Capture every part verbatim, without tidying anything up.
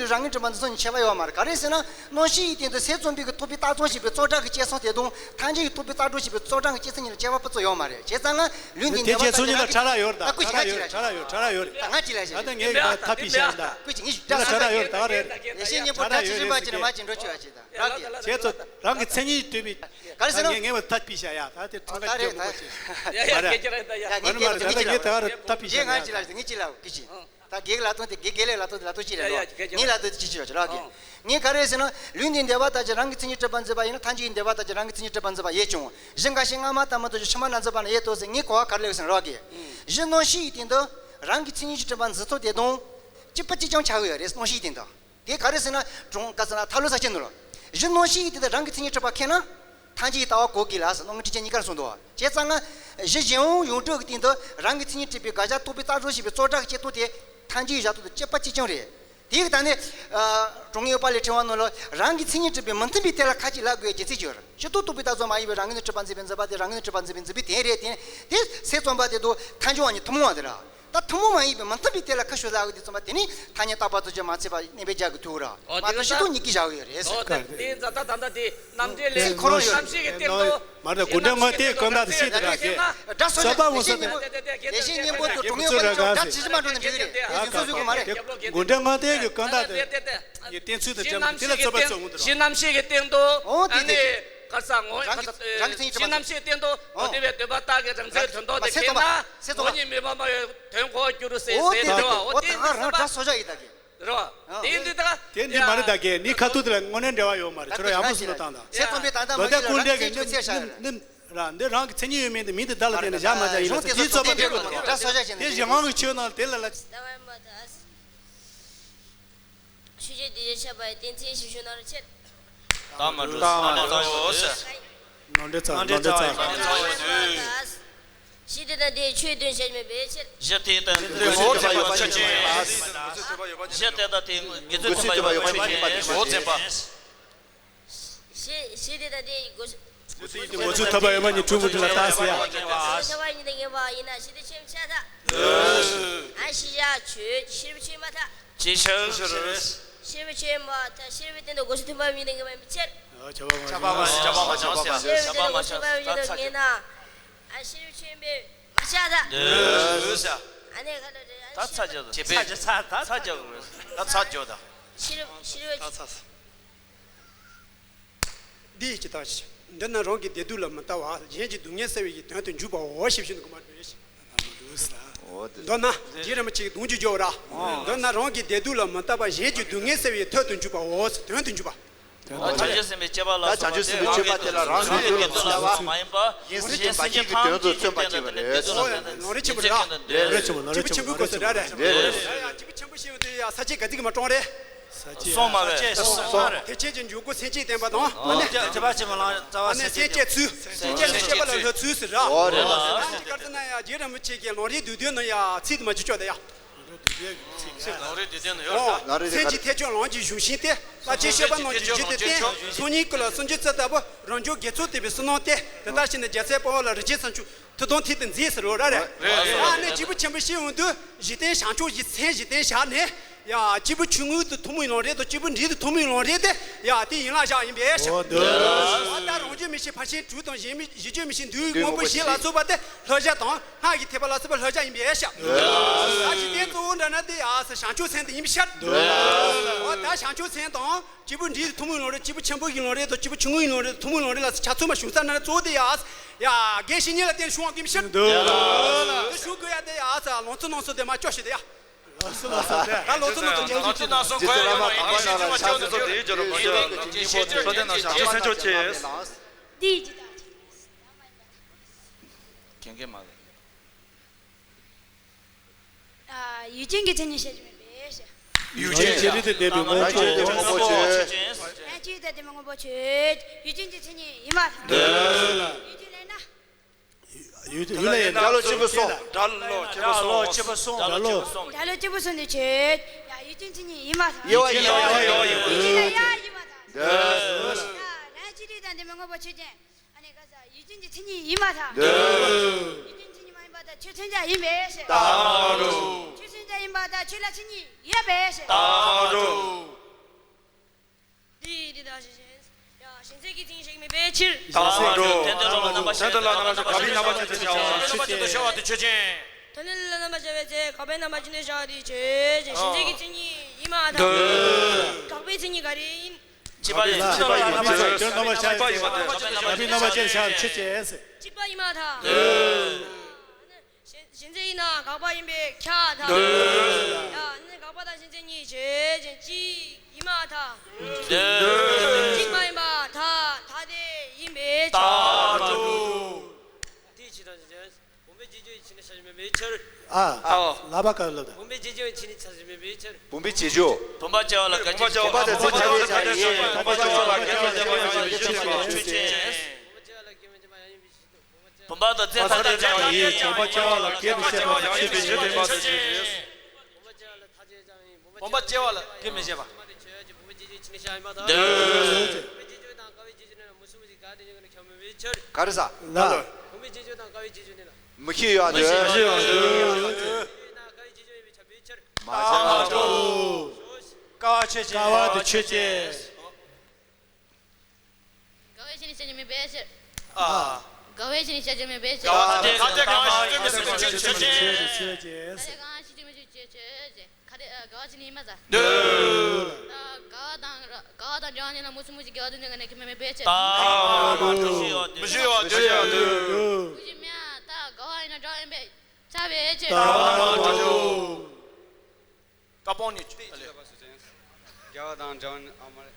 རང་གི་སྒྲིབ་པ་འཛིན་སྟངས་གཉིས་ཁྱད་པར་ཡོད་མ་རེད། ག་རེ་ཟེར་ན་རྣམ་ཤེས་ཀྱི་སྟེང་དུ་སེམས་ཙམ་པའི་གི་རྟོག་པས་བཏགས་ཙམ་བྱས་པའི་ཙམ་སྒྲ་གི་སྐྱེད་སྲིང་དེ་དང་ཐལ་འགྱུར་གྱི་རྟོག་པས་བཏགས་སྒྲ་བྱས་པའི་ཙམ་སྒྲ་གི་སྐྱེད་སྲིང་གཉིས་ལ་ཁྱད་པར་ཕུན་ཚོགས་ཡོད་མ་རེད། བྱས་ཙང་ང་ལུས་འདི་དེ་བདེན་པ་ཁྱེད་ཚོ་གཉིས་ལ་ཕྲ་རགས་ཡོད་རེད། ད་ཕྲ་རགས་ཡོད་རེད། ད་ཕྲ་རགས་ཡོད་རེད། ད་ང་གཅིག་ལ་བྱས། ད་ངས་ད་ཐབས་ཤེས་བྱས་ད། ཀུ་ཅི་ངས་ད་ཕྲ་རགས་ཡོད་རེད། ད་རེད། ཡེ་ཤེས་སྙིང་པོ་ད་ཇི་བཞིན་པ་ཅི་ནས་མ་ཅི་འགྲོ་ཆོག་ཡ་ཅི་ད་རག་གི། ཁྱེད་ཚོ་རང་གི་མཚན་ཉིད་སྤྲོས་པའི། ག་རེ་ཟེར་ན། ངས་ངས་ད་ཐབས་ཤེས་བྱས་ཡ། ད་དེ་ཐང་ད་ད་རེད་ད། ཡ་ཡ་ཡ་ཡ་ཡ་ཡ། ད་ད་ངས་ད་ད་ད་ངས་ད་ད་ཐབས་ཤེས་བྱས་ཡ། ངས་ང་ཅི་ལ་ངས་ཅི་ལ་ཀུ་ཅི། ད་གེགས་ལ་ལྟོས་ཏེ་གེགས་གེགས་ལས་ལ་ལྟོས་ཏེ་ལ་ལྟོས་ཅི་རེད་ལོ། ངས་ལ་ལྟོས་ཏེ་ཅི་ཅི་ཡོད་ཅི་ལོ་གེ། ངས་ག་རེ་ཟེར་ན་ལུས་འདི་བདེ་བ་ལྟར་གྱི་རང་གི་མཚན་ཉིད་སྤྲོས་པ་འཛིན་པ་ཡིན་ན་ཐལ་འགྱུར་གྱི་བདེ་བ་ལྟར་གྱི་རང་གི་མཚན་ཉིད་སྤྲོས་པ་འཛིན་པ་ཡོད་ཀྱང་གཞི་འགའ་ཞིག་སྔ་མ་ལྟར་མ་གཏོགས་ཀྱི་ཕྱི་མ་ན་འཛིན་པ་ན་ཡོད་དོ་ཟེར་ངས་གོ་བ་ག་རེ་ལེགས་ཟེར་ལོ་གེ། གཞི་རྣམ་ཤེས་ཀྱི་སྟེང་དུ་རང་གི་མཚན་ཉིད་ཀྱི་སྤྲོས་པ་འཛིན་སྟངས་དེ་དང་གཅིག་པ་གཅིག་རྐྱང་ཆགས་ཀྱི་ཡོད་རེད། རྣམ་ཤེས་ཀྱི་སྟེང་དུ། དེ་ག་རེ་ཟེར་ན་གྲོང་ག་ཟེར་ན་ཐར་ལོ་ས་ཆེན་ནོ་ལོ། གཞི་རྣམ་ཤེས་ཀྱི་སྟེང་དུ་རང་གི་མཚན་ཉིད་སྤྲོས་པ་ཁེགས་ན། ཐལ་འགྱུར་གྱི་ལྟ་བ་གོ་དགོས་ལ་ཟེར་རྣམ་ངེས་འཁྲུལ་ཆ་གཉིས་ཀར་གསུངས་འདུག་བྱས་ཙང་ང་། གཞི་གཞན་དབང་ཡོངས་གྲུབ་ཀྱི་སྟེང་དུ་རང་གི་མཚན་ཉིད་སྤྲོས་པའི་དགག་བྱ་རྟོག་པས་བཏགས་སྒྲུབ་བྱས་པའི་ཙམ་སྒྲ་གི་སྐྱེ་སྟངས་དེ་ཐལ་འགྱུར་གྱི་བཞག་སྟངས་དང་གཅིག་པ་གཅིག་རྐྱང་རེད། དེའི་ད་ནི། གྲོང་ངེས་པ་ལས་ཕྲེང་བ་ནང་ལ་རང་གི་མཚན་ཉིད་སྤྲོས་པའི་མི་མཐུན་པའི་དོན་ལ་ཁ་ཅིག་ལབ་དགོས་རྒྱུ་མཚན་ཅིག་ཡོད་རེད། སྤྱིར་བཏང་རྟོག་པས་བཏགས་ཙམ་མ་ཡིན་པའི་རང་ངོས་ནས་སྤྲོས་པ་འཛིན་པའི་འཛིན་པ་དེ་རང་ངོས་ནས་སྤྲོས་པ་འཛིན་པའི་འཛིན་པའི་དོན་རེད་དེ། དེ་སེམས་ཙམ་པ་དེ་དང་ཐལ་འགྱུར་བ་གཉིས་ཐུན་མོང་བ་དེ་རེད། ད་ཐུན་མོང་མ་ཡིན་པའི་མི་མཐུན་པའི་དོན་ལ་ཁ་ཤོད་ལབ་དགོས་དུས་ཙམ་པ་དེ་ནི་ཐ་སྙད་བཏགས་པ་ཙམ་གྱིས་མ་ཚད་པར་གནས་པའི་རྒྱ་གི་ཐུག་ར། མ་གཏོགས་སྤྱིར་བཏང་གཉིས་ཀྱིས་བཞག་ཡོད་རེད་ཟེར། ད་ད་ད་ད་ད་ནམ་འབྲས་ལས་ཚིག་ཁོ་རང་ཡོད། ནམ་ཤེས་ཀྱི་སྟེང་དུ། མ་རེད། དགུ་འབྲས་དངོས་བསྟན་གི་རྐང་ཐག་དེ་ཤེས་དེ་ར་གས། སྒྲ་སོ་ཡ་ལེགས་བཤད་སྙིང་པོ་ལེགས་བཤད་སྙིང་པོ་དུ་གྲོང་ཡོད་པ་ཅོག་སྒྲ་ཇི་ཞིག་མ་འགྲོ་ན་འགྲིག་གི་རེད། དེ་སོ་སོ་གི་མ་རེད། དགུ་འབྲས་དངོས་བསྟན་གི་རྐང་ཐག་དེ་ཡི་བསྟན་ཚུལ་དང་འབྲེལ་བ་དེ་ལ་རྩོད་པ་རྩོད་འོང་དུ་ར། གཞི་རྣམ་ཤེས་ཀྱི་སྟེང་དུ། འོ་དེ་ཨ་ནི་དེ་ག་ས་ངོ་རང་གི་རང་གི་མཚན་ཉིད་གཞི་རྣམ་ཤེས་སྟེང་དུ་འོ་དེ་བས་འདོད་པ་ལྟ་གི་རང་མཚན་དོན་ལྡོག་དེ་མ་ཁེགས་ན། སེ་ཚོ་མ། ངོ་བོ་ཉིད་མེད་པར་སྨྲ་བའི་དོན་གོ་བར་འགྱུར་ཟེར་ཟེར་འདུག་འོ་དེ་ང་རང་སྒྲ་སོ་ཡ་ཡི་ད་གི། རོ། དེ་འདི་ད། དེ་འདི་མ་རེད་ད་གས། ནི་ཁ་ཐུག་དེ་ལ་དངོས་གནས་འབྲེལ་བ་ཡོད་མ་རེད། ཁྱོད་རང་ཡག་པོ་ཟིན་ལ་བཏང་དང་། སེ་ཚོ་མི་ད་ད་མ་གི་ལ་ད་ཀུན་འདྲེ་གི་ནི་ནི་ནི་ར་འདི་རང་གི་མཚན་ཉིད་ཡོད་མེད་འདི་མིང་དེ་ད་ལ་དེ་ནི་བཞག་མ་བྱ་ཡིན་ལ་དེ་ཚོ་པ་དེ་རོ། སྒྲ་སོ་ཡ་ཞེས་ནི་དེ་གཞན་དབང་གི་ཆོས་ནང་དེ་ལ་ལ། ལྟ་བ་མ་ད། ཆོས་ཅན་དེ་བཞིན་གཤེགས་པ་ཡི་སྟེང་ཚེ་ཞིབ་ཞུ་ནོར་ཆེད། ད་མ་འགྲོ། ད་མ་འགྲོ། ནོར་འདྲེ་ཚ། ནོར་འདྲེ་ཚ། ཞི་བདེ་དང་དེའི་ཆོས་དོན་བཤད་མིན་པའི་ཕྱིར། ཞི་བདེ་དང་དེའི་ངོ་བོ་ཚན་པ་ཡོད་པ་ཆོས་ཅན། ཞི་བདེ་དང་དེའི་དགེ་ཚུལ་ཚན་པ་ཡོད་པ་ཆོས་ཅན། ཞི་བདེ་དང་དེའི་དགོས། ཞི་བདེ་དང་དེའི་ངོ་བོ་ཚན་པ་ཡོད་པ་ཉིད་འཁྲུལ་མི་འཁྲུལ་ལ་བརྟག་ཟེར་ཡ། ཞི་བདེ་ཐ་བ་ཉིད་དུ་ངེས་པ་ཡིན་ན་ཞི་བདེ་ཆོས་ཅན་ཐལ། ཨ་ཤེས་བྱ་ཆོས་ཤེས་རབ་ཆོས་མ་ཐལ། ཅི་ཕྱིར། ཤེས་རབ་ཆོས་མ་ཐལ། ཤེས་རབ་སྟེང་དུ་དགོས་ཆེད་མཐུན་པ་མིན་ནི་ངེས་པ་མི་ཕྱིར། ཁྱབ་པ་མ་བྱུང་། ཁྱབ་པ་མ་བྱུང་། ཤེས་རབ་སྟེང་དུ་དགོས་ཆེད་མཐུན་པ་མིན་ནི་ངེས་ན། ཨ་ཤེས་རབ་ཆོས་མིན་མ་ཤ་ད། ཨ་ནེ་ཁ་ད་ད་ཚ་རྒྱག་ད། ཚ་རྒྱག་ད། ཚ་རྒྱག་ད། ཤེས་རབ་ཤེས་རབ། འདི་ཡི་ཇི་ལྟར་འདི་ནི་རང་གི་བདེ་སྡུག་ལ་མི་ལྟ་བར་གཞན་གྱི་སྡུག་བསྔལ་སེལ་བའི་དོན་དུ་འཇུག་པའོ་ཞེས་བྱས་ནས་དགོངས་པ་འདོད། འོ་དེ། མདོར་ན་རྗེ་རིན་པོ་ཆེའི་གདུང་བརྒྱུད་སྦྱོར་བ་ར། མདོར་ན་རང་གི་བདེ་སྡུག་ལ་མི་ལྟ་བར་གཞན་གྱི་སྡུག་བསྔལ་སེལ་བའི་དོན་དུ་འཇུག་པའོ། དོན་དུ་འཇུག་པ། བྱང་ཆུབ་སེམས་དཔའི་སྤྱོད་པ་ལ་སོགས་པ་དེ་རང་གི་བདེ་སྡུག་ལ་མ་ཡིན་པ། གཞན་སེམས་ཅན་ཐམས་ཅད་ཀྱི་དོན་དུ་བརྩོན་པར་བྱེད་པ་རེད། ལམ་རིམ་ཆེན་པོ་རེད་ལ། ལམ་རིམ་ཆེན་པོ་རེད། སྐྱེས་བུ་ཆེན་པོའི་སྐོར་སུ་ར་རེད། ལམ་རིམ་ཆེན་པོ་ཞེས་པ་དེ་ཡང་ས་བཅད་ག་ཚིག་གིས་མ་དྲངས་རེད། སོང་མ་རེད། སོང་མ་རེད། ཐེག་ཆེན་གྱི་འཇུག་སྒོ་སེམས་བསྐྱེད་བསྟན་པ་དང་། ཨ་ནི་ཐེག་པ་ཆེན་པོ་ལ་རྩ་བ་ཨ་ནི་སེམས་བསྐྱེད་ཚུལ། སེམས་བསྐྱེད་ནི་སྤྱོད་པ་ལ་སློབ་ཚུལ་ཟེར་ར། འོ་རེད་ལ། ཨ་ནི་ག་ཚོད་ན་ཡང་རྗེ་རིན་པོ་ཆེ་གིས་ལམ་རིམ་བསྡུས་དོན་ནང་ཡང་ཚིག་དེ་མ་བཅུག་ཆོག་ད་ཡ། ལམ་རིམ་བསྡུས་དོན་ནང་ཡོད་རེད། ལམ་རིམ་བསྡུས་དོན་ནང་ཡོད་རེད། ལམ་རིམ་སེམས་བསྐྱེད་ཐེག་མཆོག་ལམ་གྱི་གཞུང་ཤིང་སྟེ། རླབས་ཆེན་སྤྱོད་པ་རྣམས་ཀྱི་རྒྱུ་དེ་བསྟན། སང་ཉིན་ཀུན་ལ་སངས་རྒྱས་ཚུལ་ལྟ་བུ། རང་བྱུང་དགེ་ཚོགས་བསྟན་པའི་བསོད་ནམས་བསྟན། དེ་ལྟར་བྱས་ནས་རྒྱལ་སྲས་དཔའ་བོ་ལ་རིན་ཆེན་བྱང་ཆུབ། ཐུགས་དམ་མཐིལ་དུ་འཛིན་ཟེར་རོ་ར་རེད། རེད། ཨ་ནི་སྐྱེས་བུ་ཆེན་པོ་ཞིག་འོང་དུས་གཞི་རྟེན་བྱང་ཆུབ་ཀྱི་མཚན་གཞི་རྟེན་བཞག་ནས། ཡ། སྐྱེས་བུ་ཆུང་ངུ་དེ་ཐུན་མོང་གི་ལམ་རིམ་དང་སྐྱེས་བུ་འབྲིང་དེ་ཐུན་མོང་གི་ལམ་རིམ་དེ། ཡ། དེ་ཡན་ལག་བཞག་ཡིན་པས་ཤག་འོ་འདུག་ཨ་ད་རང་རྒྱུད་མི་ཤེས་ཕར་ཕྱིན་དྲུག་དང་གཞན་མི་གཞི་རྒྱུད་མི་ཤེས་འདུས་དངོས་པོ་བཞི་ལ་སོགས་པ་དེ་བསླབ་བྱ་དང་སྔགས་ཀྱི་ཐེག་པ་ལ་སོགས་པ་བསླབ་བྱ་ཡིན་པས་ཤག་ད་གཞི་རྟེན་གཙོ་བོ་འདྲ་ན་དེ་ཡ་ས་བྱང་ཆུབ་སེམས་དེ་ཡིན་པས་ཤག་འོ་ད་བྱང་ཆུབ་སེམས་དང་། སྐྱེས་བུ་འབྲིང་དེ་ཐུན་མོང་ལམ་རིམ། སྐྱེས་བུ་ཆེན་པོ་གི་ལམ་རིམ་དང་སྐྱེས་བུ་ཆུང་ངུ་གི་ལམ་རིམ་དང་ཐུན་མོང་ལམ་རིམ་ལ་ཆ་ཚང་མ་བྱུང་ས་ན་གཙོ་བོ་དེ་ཡ། ཡ། དགེ་བཤེས་གཉེན་ལ་བརྟེན་བྱུང་བ་ཀུན་ཤེས། འདུག་དེ་ཞུ་དགོས་ཡ་དེ་ཡ་ས་ལང་ཚོ་ནང་སོ་དེ་མ་ལྕོགས་ཤིག་དེ་ཡ། ལང་ཚོ་ནང་སོ་དེ། ད་ལང་ཚོ་ནང་སོ་ཅན་ལང་ཚོ་ནང་སོ་གོ་ཡ་ཡོད་མ་ཡིན་ཤེས་ཅི་མ་ལྕོགས་དེ་ཚོ་དེ་ཡོད་ཅོ་རོ་མ་ལྕོགས་ལང་ཚོ་ནང་སོ་ཅན་ལང་ཚོ་དེ་ནང་བྱང་ཆུབ་སེམས་མཆོག་ཅེས། འདི་ཡི་ཇི་ལྟར་ཁྱེད་ཀྱིས་མ་ལས། ཡུལ་ཅན་གྱི་མཚན་ཉིད་བཤད་ཀྱི་མེད་པས། ཡུལ་ཅན་གྱི་རིགས་དེ་ལྡན་པའི་དངོས་པོ་ཆོས་ཅན། ཡང་ཅི་ལྟར་ལྡན་པའི་དངོས་པོ་ཆོས་ཡུལ་ཅན་གྱི་མཚན་ཉིད་ཡིན་པར་ཐལ། ཡུལ་ཅན་ལས་ན། ཡུལ་ཡུལ་ལས་ཡིན་ན། སྒྲ་ལོ་གཅིག་པུ་སོང་། སྒྲ་ལོ་གཅིག་པུ་སོང་། སྒྲ་ལོ་གཅིག་པུ་སོང་། སྒྲ་ལོ་གཅིག་པུ་སོང་དུས་ཆོས། ཡང་ཡུལ་ཅན་མཚན་ཉིད་ཡིན་པར་ཐལ། ཡིན་པར་ཐལ། ཡུལ་ཅན་ལས་ཡང་ཡིན་པར་ཐལ། ཡང་ཅི་ལྟར་ལྡན་པའི་དངོས་པོ་ཆོས་ཅན། ཨ་ནི་ག་ས་ཡུལ་ཅན་གྱི་མཚན་ཉིད་ཡིན་པར་ཐལ། ཡུལ་ཅན་མཚན་ཉིད་མ་ཡིན་པར་ཐལ། ཆོས་མཚོན་བྱ་ཡིན་པས་ཞེས། ཆོས་མཚོན་བྱ་ཡིན་པར་ཐལ། ཆོས་ལ་མཚན་ཉིད་ཡོད་པས་ཞེས། གཞན་སེལ་གྱི་མཚན་ཉིད་བཤད་མི་འབད་ཕྱིར། དང་པོ་འགྲོ། དོན་དེ་ལ་རྣམ་པ་དོན་དེ་ལ་རྣམ་པ་ཤར་བའི་ཚེ་དགག་པའི་རྣམ་པ་ཅན་དུ་བྱ་བ་ཆོས་ཅན། དོན་དེ་ལ་རྣམ་པ་ཤར་བའི་ཚེ་དགག་པའི་རྣམ་པ་ཅན་དུ་བྱ་བ་དེ་ཆོས་ཅན། གཞན་སེལ་གྱི་མཚན་ཉིད་ཡིན་མ་ཐག་དགག་པའི་མཚན་ཉིད་ག་རེ་ཡིན། གཅིག་པ་ཡིན། གཅིག་པ་ཡིན། གཅིག་པ་ཡིན། དགག་པའི་རྣམ་པ་ཅན་དུ་བྱ་བ་ཆོས་ཅན། གཅིག་པ་ཡིན་མ་ཐག་གཞན་སེལ་ཡིན་ན་དགག་པ་ཡིན་པས་ཁྱབ་པར་ཐལ། ཡང་ན་དགག་པ་དང་གཞན་སེལ་གཉིས་ཆོས་ཅན་གཅིག་ཡིན་མ་ཐག་གཅིག་མ་ཡིན་པར་ཐལ། ཐ་དད་ཡིན་པས་ཁྱབ་པར་ཐལ། དེའི་ཕྱིར་དང་། བུམ་པའི་རྗེས་འཇུག་ཡང་ཕྱིས་ནས་ཆ་བཞག་མིན་པའི་ཕྱིར། ཨ། ཨ། ལག་པ་བཀལ་ལབ་དང་། བུམ་པའི་རྗེས་འཇུག་ཡང་ཕྱིས་ནས་ཆ་བཞག་མིན་པའི་ཕྱིར། བུམ་པའི་རྗེས་འཇུག་བུམ་པ་སྐྱེ་བ་ལ་སྐད་ཅིག་བྱ་བ་དང་། བུམ་པ་སྐྱེ་བ་ལ་སྐད་ཅིག་བྱ་བ་དང་། བུམ་པ་སྐྱེ་བ་ལ་སྐད་ཅིག་བྱ་བ་དང་། བུམ་པ་སྐྱེ་བ་ལ་སྐད་ཅིག་བྱ་བ་དང་། བུམ་པ་དང་རྫས་ཐ་དད་ཀྱང་ཡིན། བུམ་པ་སྐྱེ་བ་ལ་སྐད་མི་བྱེད་པ་དང་། ཆོས་ཅན། བུམ་པ་སྐྱེ་བ་ལ་སྐད་མི་བྱེད་པ། འདོད། ག་རེ་ཟ། མུ་ཁྱུད་ཡོད་འདོད། མུ་ཁྱུད་ཡོད་འདོད། མ་ཚང་མ་འགྲོ། ཀ་བ་ཆོས་ཅན། ཀ་བ་དེ་ཆོས་ཅན། དགག་པའི་ཕྱིར་ནི་བྱ་རྒྱུ་མེད་པའི་ཕྱིར། ཨ། དགག་པའི་ཕྱིར་ནི་བྱ་རྒྱུ་མེད་པའི་ཕྱིར། དགག་པ་དེ་གང་ཞིག་ཐ་དད་གང་ཞིག་ཐུན་མོང་ཆོས་ཅན། ཐ་དད་གང་ཞིག་ཐུན་མོང་ཆོས་ཅན། ཆོས་ཅན། ག་དེ་དགག་པ་ཕྱིར་ནི་ཡིན་པར་ཐལ། འདོད། དགག་པ་དང་དགག་པ་དང་འབྲེལ་བ་གཉིས་ལ་མུ་གསུམ་མུ་བཞི་འགལ་བ་དོན་གཅིག་ག་ནས་ཁྱད་པར་མེད་པའི་ཕྱིར། ད་མ་འགྲོ། མུ་བཞི་ཡོད་འདོད། མུ་བཞི་ཡོད་འདོད། མུ་བཞི་མེད། ད་དགག་པ་ཡིན་ན་འབྲེལ་བ་ཡིན་པས་ཁྱབ་པའི་ཕྱིར། ད་མ་འགྲོ། ཀ་པོ་ནི། དེ་ཅི་ལྟ་བ་སོགས་ཅན། འགལ་བ་དང་འབྲེལ་བ་ཨ་མ་རེད།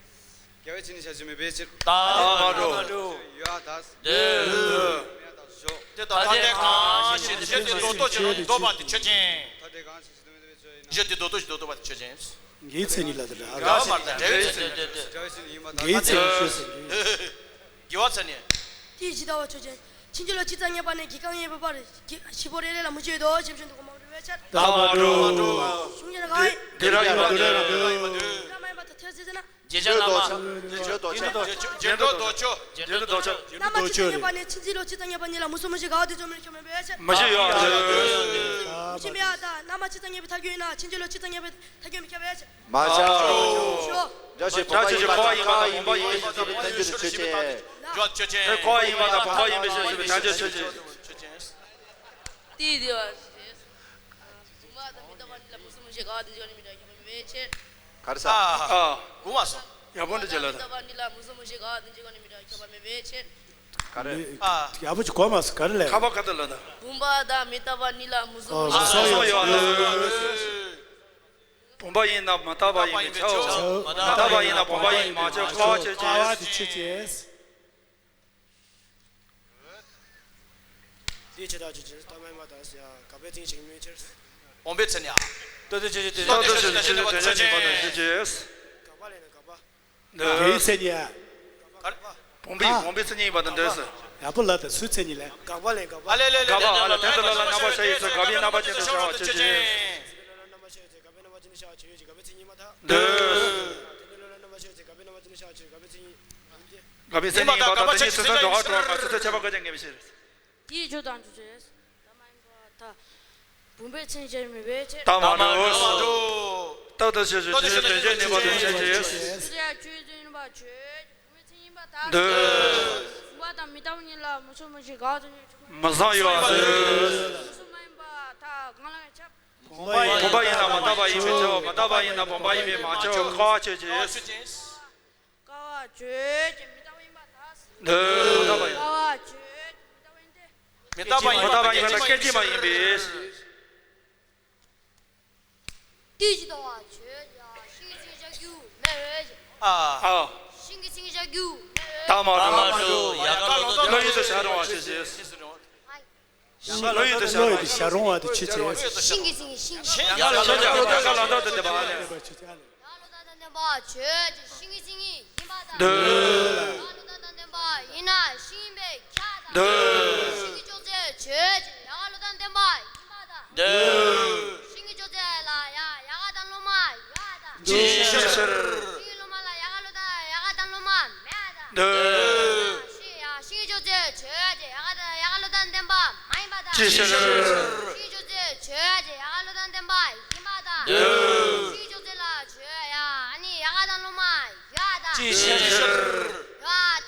དགག་པའི་ཕྱིར་ནི་བྱ་རྒྱུ་མེད་པའི་ཕྱིར། ད་མ་འགྲོ། ཡོད་ད། འདོད། མེད་ད་ཞོག་དེ་ལྟར་ཐ་དད་གང་ཞིག་གཞི་དེ་རྡོག་རྡོག་ཅིག་ལ་འདོད་པ་དེ་ཆོས་ཅན། ཐ་དད་གང་ཞིག་གཞི་དེ་རྡོག་རྡོག་ཅིག་ལ་འདོད་པ་དེ་ཆོས་ཅན། འགལ་བའི་མཚན་ཉིད་ལ་དེ་འདྲ། འགལ་བ་མ་རེད། འབྲེལ་བའི་མཚན་ཉིད། འབྲེལ་བའི་མཚན་ཉིད་ཡིན་པར་ཐལ། འགལ་བའི་མཚན་ཉིད་ཤོད་ཟེར་གྱི། འགལ་བའི་མཚན་ཉིད། དེ་ཇི་ལྟ་བ་ཆོས་ཅན། ཕྱིན་ཅི་ལོག་གཅིག་ཙམ་ངེས་པ་ནི་གི་གང་ངེས་པའི་བར་བཞི་པོ་རེ་རེ་ལ་མུ་བཞི་འདོད་ཞེས་བྱུང་དུ་གོ་མ་རུ་བའི་ཕྱིར། ད་མ་འགྲོ། གཞུང་གཞན་གང་ཡིན། འདི་ར་ཡིན་པ་འདོད། འདི་ར་མ་ཡིན་པ་ཐལ་ཟེར་ན། རྗེས་འཇུག་རྣམ་པ། རྗེས་འཇུག་ལྡོག་ཕྱོགས། རྗེས་འཇུག་ལྡོག་ཕྱོགས། རྗེས་འཇུག་ལྡོག་ཕྱོགས། རྣམ་པ་གཅིག་ཙམ་ངེས་པ་ནི་ཕྱིན་ཅི་ལོག་གཅིག་ཙམ་ངེས་པ་གཉིས་ལ་མུ་གསུམ་མུ་བཞི་འགལ་བ་དེ་ཆོས་མིན་ཁྱོད་མིན་པའི་ཕྱིར། མུ་བཞི་ཡོད་པ་ཟེར། མུ་བཞི་མེད་པར་ཐལ། རྣམ་པ་གཅིག་ཙམ་ངེས་པའི་ཐལ་འགྱུར་ཡིན་ན་ཕྱིན་ཅི་ལོག་གཅིག་ཙམ་ངེས་པའི་ཐལ་འགྱུར་མི་ཁྱབ་པའི་ཕྱིར། མ་ཁྱབ། ཞོ། འདྲ་ཞིག་བུམ་པ་ཡིན་པ་ཡིན་པ་དང་བུམ་པ་ཡིན་མིན་ཞེས་པའི་ཐལ་འགྱུར་དེ་ཆོས་ཅན། ཆོས་ཅན། དེ་ཁོ་བ་ཡིན་པ་དང་བུམ་པ་ཡིན་མིན་ཞེས་པའི་ཐལ་འགྱུར་ཆོས་ཅན། དེའི་དེ་བ། བུམ་པ་དང་མི་རྟག་པ་གཉིས་ལ་མུ་གསུམ་མུ་བཞི་འགལ་བ་དོན་གཅིག་ག་ནས་མི་འདྲ་ཁྱད་པར་མེད་པའི་ཕྱིར། ག་རེ་ཟ། ཨ། གོ་མ་སོང་། ཡག་པོ་འདྲ་བྱས་ལ་ད། བུམ་པ་དང་མི་རྟག་པ་གཉིས་ལ་མུ་གསུམ་མུ་བཞི་འགལ་བ་དོན་གཅིག་ག་ནས་མི་འདྲ་ཁྱད་པར་མེད་པའི་ཕྱིར། ག་རེ། ཨ། ཡག་པོ་ཅིག་གོ་མ་སོང་། ག་རེ་ལས། ཁ་པ་ཁ་ཏ་ལ་ད། བུམ་པ་དང་མི་རྟག་པ་གཉིས་ལ་མུ་གསུམ་མུ་བཞི་འགལ་བ་དོན་གཅིག་ག་ནས་མི་འདྲ་ཁྱད་པར་མེད་པའི་ཕྱིར། བུམ་པ་ཡིན་ན་མི་རྟག་པ་ཡིན་པས་ཁྱབ། མི་རྟག་པ་ཡིན་ན་བུམ་པ་ཡིན་མ་ཁྱབ། ཀ་བ་ཆོས་ཅན། ཀ་བ་དེ་ཆོས་ཅན། དེའི་ཕྱིར་ཐལ་ཆོས་ཅན། ཐ་མ་ཡིན་པར་ཐལ་ཟེར་ཡང་དགག་པའི་མཚན་ཉིད་བྱེད་མིན་ཕྱིར། བུམ་པའི་མཚན་ཉིད། རྟག་ཏུ་ཆོས་ཅན། ཕྱིར་དོན་གཞན་ཡིན་པར་ཐལ་ཆོས་ཅན། དགག་པ་ལས་ན་དགག་པ། འདོད། དགག་པའི་མཚན་ཉིད། ག་རེ། བུམ་པའི། ཨ། བུམ་པའི་མཚན་ཉིད་ཡིན་པར་ཐལ་འདོད་ཟེར། ཡག་པོ་ལབ་དང་། སུའི་མཚན་ཉིད་ལས། དགག་པ་ལས་དགག་པ། ཨ་ལེ་ལེ་ལེ། དགག་པ། ཨ་ལ་དོན་དུ་ལ་ལ་རྣམ་པར་ཤར་བའི་ཚེ་དགག་པའི་རྣམ་པ་ཅན་དུ་བྱ་བ་ཆོས་ཅན། དགག་པའི་རྣམ་པ་ཅན་དུ་བྱ་བ་ཆོས་ཅན། དགག་པའི་མཚན་ཉིད་ཡིན་པར་ཐལ། འདོད། དོན་དུ་ལ་ལ་རྣམ་པར་ཤར་བའི་ཚེ་དགག་པའི་རྣམ་པ་ཅན་དུ་བྱ་བ་ཆོས་ཅན། དགག་པའི་མཚན་ཉིད་ཡིན་ཏེ། དགག་པའི་མཚན་ཉིད་ཡིན་པར་ཐལ། དེ་ཉིད་ཚིག་ཟིན་འགྲོ་བ་འགྲོ་བ་མ་ཚིག་ཚིག་ཁྱད་པར་འགལ་ཅན་ངེས་པའི་ཕྱིར། དེའི་ཆོས་དང་ཆོས་ཅན། ཐ་མ་ཡིན་པར་ཐལ། བུམ་པའི་མཚན་ཉིད་བྱེད་མིན་པའི་ཕྱིར། ཐ་མ་འགྲོ། རྟག་ཏུ་ཆོས་ཅན། དོན་གཞན་ཡིན་པར་ཐལ་ཆོས་ཅན། ཆོས་ཅན། ཆོས་ཅན། བུམ་པའི་མཚན་ཉིད་ཡིན་པར་ཐལ། འདོད། བུམ་པ་དང་མི་རྟག་པ་གཉིས་ལ་མུ་གསུམ་མུ་བཞི་འགལ་བ་དོན་གཅིག་ག་ནས་མི་འདྲ་ཁྱད་པར་མེད་པའི་ཕྱིར། མ་ཚང་ཡོད་པ་ཟེར། མུ་གསུམ་མ་ཡིན་པར་ཐལ། གང་ལ་ཡང་ཁྱབ། བུམ་པ་ཡིན་ན་མི་རྟག་པ་ཡིན་པས་ཁྱབ། མི་རྟག་པ་ཡིན་ན་བུམ་པ་ཡིན་པས་མ་ཁྱབ། ཀ་བ་ཆོས་ཅན། ཀ་བ་ཆོས་ཅན། མི་རྟག་པ་ཡིན་པར་ཐལ། འདོད། མི་རྟག་པ་ཡིན། ཀ་བ་ཆོས་ཅན། མི་རྟག་པ་ཡིན། མི་རྟག་པ་ཡིན་པར་ཐལ། སྐད་ཅིག་མ་ཡིན་པའི་ཕྱིར། དེའི་ཕྱིར་ལྡོག་པ་ཆོས་ཅན། ཤིང་གི་མཚན་ཉིད་བཞག་རྒྱུ་མེད་པའི་ཕྱིར། ཨ། ཤིང་གི་མཚན་ཉིད་བཞག་རྒྱུ་མེད་པའི་ཕྱིར། ཐ་མ་འགྲོ། ཡལ་ག་ལོ་ཏོག་བློ་ཡུལ་དུ་བྱ་རུང་བ་ཆོས་ཅན། བློ་ཡུལ་དུ་བྱ་རུང་བ་དེ་ཆོས་ཅན། ཤིང་གི་མཚན་ཉིད། ཤིང་། ཡལ་ག་ལོ་ཏོག་ཏུ་བསྡུ་བ་ལ། ཡལ་ག་ལོ་ཏོག་ལྟར་ལྡན་པ་ཆོས་ཅན། ཡལ་ག་ལོ་ཏོག་ལྟར་ལྡན་པ་ཆོས་ཅན། ཤིང་གི་མཚན་ཉིད་ཡིན་པར་ཐལ། འདོད། ཡལ་ག་ལོ་ཏོག་ལྟར་ལྡན་པ་ཡིན་ན་ཤིང་ཡིན་པས་ཁྱབ་པར་ཐལ། འདོད། ཤིང་གི་ཅོག་ཙེ་ཆོས་ཅན། ཡལ་ག་ལོ་ཏོག་ལྟར་ལྡན་པ་ཡིན་པར་ཐལ། འདོད། ཤིང་གི་ཅོག་ཙེ་ལ་ཡ་ཡལ་ག་དང་ལོ་མ་ཡོད་པར་ཐལ། ཅིའི་ཕྱིར། ཤིང་གི་ལོ་མ་ལ་ཡལ་ག་ལོ་ཏོག་ཡལ་ག་དང་ལོ་མ་མེད་པར་ཐལ། འདོད། ཤིང་། ཡ། ཤིང་གི་ཅོག་ཙེ་ཆོས་ཅན། ཡལ་ག་དང་ཡལ་ག་ལོ་ཏོག་ལྟར་ལྡན་པ་མ་ཡིན་པར་ཐལ། ཅིའི་ཕྱིར། ཤིང་གི་ཅོག་ཙེ་ཆོས་ཅན། ཡལ་ག་ལོ་ཏོག་ལྟར་ལྡན་པ་ཡིན་པར་ཐལ། འདོད། ཤིང་གི་ཅོག་ཙེ་ལ་ཆོས། ཡ། ཨ་ནི་ཡལ་ག་དང་ལོ་མ་ཡོད་པར་ཐལ། ཅིའི་ཕྱིར། ཡ།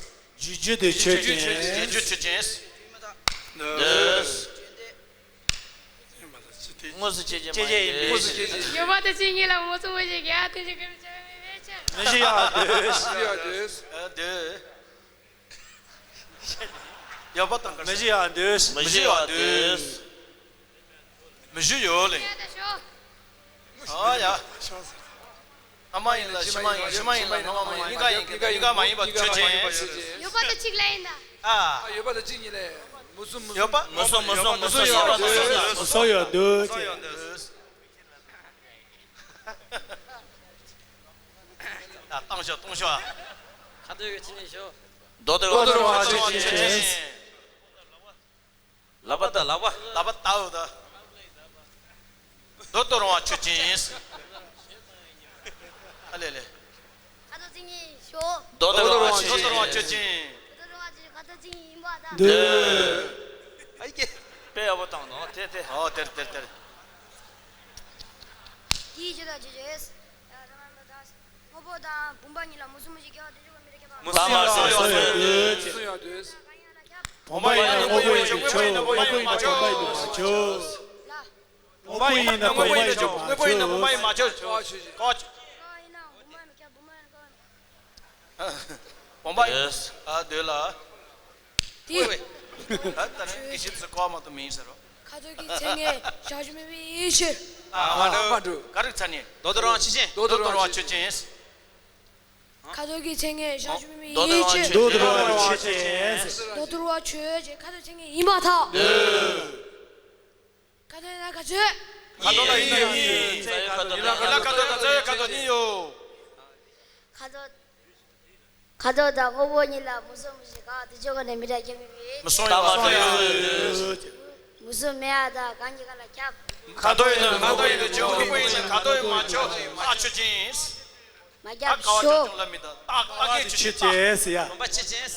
རྒྱུ་རྒྱུ་དེ་ཆོས་ཅན། རྒྱུ་རྒྱུ་ཆོས་ཅན། འདོད། དངོས་སུ་སྐྱེ་རྒྱུ་མ་ཡིན། དངོས་སུ་སྐྱེ་རྒྱུ། ཡོད་པ་དང་གཅིག་ཉིད་ལ་མུ་གསུམ་མུ་བཞི་དགེ་བ་དོན་གཅིག་གི་མི་ཆགས་པའི་ཕན་ཆད། མི་བཞི་ཡང་འདོད། མི་བཞི་ཡང་འདོད། འདོད། ཡོད་པ་དང་མི་བཞི་ཡང་འདོད། མི་བཞི་ཡང་འདོད། མི་བཞི་ཡོད་ལེ། ཨ་ཡ། ཨ་མ་ཡིན་ལ་ཤི་མ་ཡིན། ཤི་མ་ཡིན་ལ་ཨ་མ་མ་ཡིན། གཉིས་ཀ་ཡིན་གྱི། གཉིས་ཀ་མ་ཡིན་པ་ཆོས་ཅན། ཡོད་པ་དང་གཅིག་ལ་ཡིན་ད། ཨ། ཡོད་པ་དང་གཅིག་ཉིད་ལས། མུ་གསུམ་མུ་གསུམ། ཡོད་པ། མུ་གསུམ་མུ་གསུམ་མུ་གསུམ། ཡོད་པ་དང་གཅིག་ལ། མུ་གསུམ་ཡང་འདོད། ད་བཏང་ཤོག་བཏང་ཤོག་ཁ་འདོན་གྱི་ཆོས་ཅན་ཤོག་མདོར་བསྡུ་བ་ཆོས་ཅན། ལག་པ་དང་ལག་པ། ལག་པ་བལྟའོ་ད། མདོར་བསྡུ་བ་ཆོས་ཅན། ཨ་ལེ་ལེ། ཁ་དོག་མཚན་ཉིད་ཤོག་མདོར་བསྡུ་བ་ཆོས་ཅན། མདོར་བསྡུ་བ་ཆོས་ཅན། མདོར་བསྡུ་བ་ཆོས་ཅན། ཁ་དོག་མཚན་ཉིད་ཡིན་པ་དང་། འདོད། ཨ་ཡེ། དཔེ་ཡག་པོ་བཏང་འདུག་དེ་དེ། ཨོ་དེར་དེར་དེར། དེའི་རྒྱུ་དང་ཆོས་ཅན། དངོས་པོ་དང་བུམ་པ་གཉིས་ལ་མུ་གསུམ་མུ་བཞི་དགེ་བ་དོན་གཅིག་གི་མི་རེ་ཁྱབ་པ། མུ་གསུམ་ཡང་འདོད། མུ་གསུམ་ཡང་འདོད། བུམ་པ་ཡིན་ན་དངོས་པོ་ཡིན་པས་ཆོག་དངོས་པོ་ཡིན་ན་བུམ་པ་ཡིན་པས་མ་ཆོག་བུམ་པ་ཡིན་ན་བུམ་པ་ཡིན་པས་མ་ཆོག་དངོས་པོ་ཡིན་ན་བུམ་པ་ཡིན་པས་མ་ཆོག་བུམ་པ་ཡིན་ན་བུམ་པ་ཡིན་པས་མ་ཆོག་བུམ་པ་ཡིན་ན་བུམ་པ་ཡིན་པས་མ་ཆོག་བུམ་པ་ཡིན་ན་བུམ་པ་ཡིན་པས་མ་ཆོག་བུམ་པ་ཡིན་ན་བུམ་པ་ཡིན་པས་མ་ཆོག་དེ། ཨ་ད་ནི་དགེ་བཤེས་ཚོ་ཀོ་མ་གཏོགས་མིན་ཟེར་རོ། ཁ་དོག་གི་མཚན་ཉིད་བཞག་རྒྱུ་མེད་པའི་ཕྱིར། ཨ་མ་འགྲོ། ག་རེ་མཚན་ཉིད། མདོར་བསྡུ་བ་ཆོས་ཅན། མདོར་བསྡུ་བ་ཆོས་ཅན། ཁ་དོག་གི་མཚན་ཉིད་བཞག་རྒྱུ་མེད་པའི་ཕྱིར། མདོར་བསྡུ་བ་ཆོས་ཅན། མདོར་བསྡུ་བ་ཆོས་ཅན། ཁ་དོག་མཚན་ཉིད་ཡིན་པར་ཐལ། ཁ་དོག་ཡིན་ན་ག་ཚོད། ཁ་དོག་ལ་ཡིན་ན་ཡིན། ཡིན་ལ་ཁ་དོག་དང་རྩ་བའི་ཁ་དོག་གཉིས་ཡོད། ཁ་དོག་ཁ་དོག་དང་དངོས་པོ་གཉིས་ལ་མུ་གསུམ་མུ་བཞི་དགེ་བ་དོན་གཅིག་གི་མི་རེ་ཁྱབ་པའི་མི་སོང་ཡང་སོང་ཡང་། མུ་གསུམ་མེད་པ་དང་གང་གི་ག་ལ་ཁྱབ། ཁ་དོག་ཡིན་ན་ཁ་དོག་ཡིན་དུ་ཆོག་དངོས་པོ་ཡིན་ན་ཁ་དོག་ཡིན་མ་ཆོག་ཨ་ཆོས་ཅན། མ་ད་ཁྱབ་ཀ་བ་ཆོས་ཤོག་ཅན་ལ་མི་ད་ད་ཀ་གེ་ཆོས་ཅན། ཡ། བུམ་པ་ཆོས་ཅན།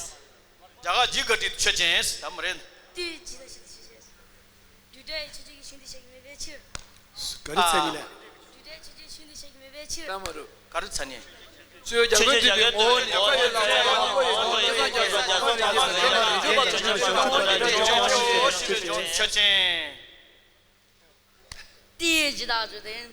རྒྱ་གར་ཇི་ག་ཏི་ཆོས་ཅན་ད་མ་རེད། དེའི་རྒྱུ་དང་ཆོས་ཅན། རྒྱུ་འབྲས་ཆོས་ཅན་གྱི་ཞིང་དུ་བཤད་ཀྱི་མེད་པའི་ཕྱིར། ག་རེ་མཚན་ཉིད་ལས། རྒྱུ་འབྲས་ཆོས་ཅན་ཞིང་དུ་བཤད་ཀྱི་མེད་པའི་ཕྱིར། ལྟ་མ་རུ། ག་རེ་མཚན་ཉིད། ཆོས་རྒྱལ་ཀུན་འདུས་པའི་ངོ་བོ་ཉིད་ཀ་ཡོད་ལ་ངོ་བོ་ཉིད་ཀ་ཡོད་ལ་ཆོས་ཅན། དེའི་རྒྱུ་དང་རྒྱུ་ལྡན།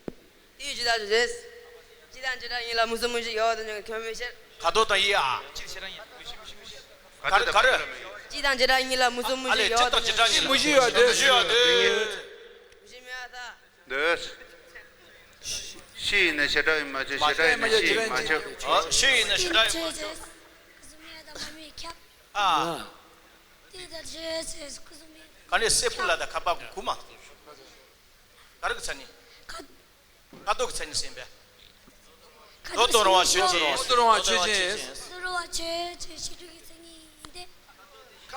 དེའི་ཇི་ལྟར་བྱེད། གཅིག་དང་བྱེ་བྲག་གཉིས་ལ་མུ་གསུམ་མུ་བཞི་ཡོད་དོ་ཅོག་གི་ཁྱོན་མི་ཤེས། ཁ་དོག་དང་དབྱིབས་ཨ། ག་རེ་ག་རེ། གཅིག་དང་བྱེ་བྲག་གཉིས་ལ་མུ་གསུམ་མུ་ཨ་ལེ། བཞི་ཡོད་གཅིག་དང་དོ་ཅོག་བྱེ་བྲག་གཉིས་ལ་མུ་གསུམ་མུ་བཞི་ཡོད་དོ། མུ་བཞི་མེད་ཨ་ད། འདོད། བཞི་ཡིན་ན་བྱེ་བྲག་ཡིན་མ་ཆོག་བྱེ་བྲག་ཡིན་ན་བཞི་ཡིན་མ་ཆོག་ཨ། བཞི་ཡིན་ན་བྱེ་བྲག་ཡིན་མ་ཆོག་ཨ། དེ་ལྟར་བྱས་ཚེ་སྐུ་གསུམ་མེད། ག་ནས་སེར་པོ་ལ་དང་ཁ་པར་གུ་མ། ག་རེ་གི་མཚན་ཉིད། ཁ་ཁ་དོག་གི་མཚན་ཉིད་ཟིན་པས། ཁ་དོག་དོ་རུང་བ་ཆོས་ཅན། དོ་རུང་བ་ཆོས་ཅན། དོ་རུང་བ་ཆོས་ཅན་ཞེས་བྱ་དྲུག་གི་མཚན་ཉིད་ཡིན་ཏེ།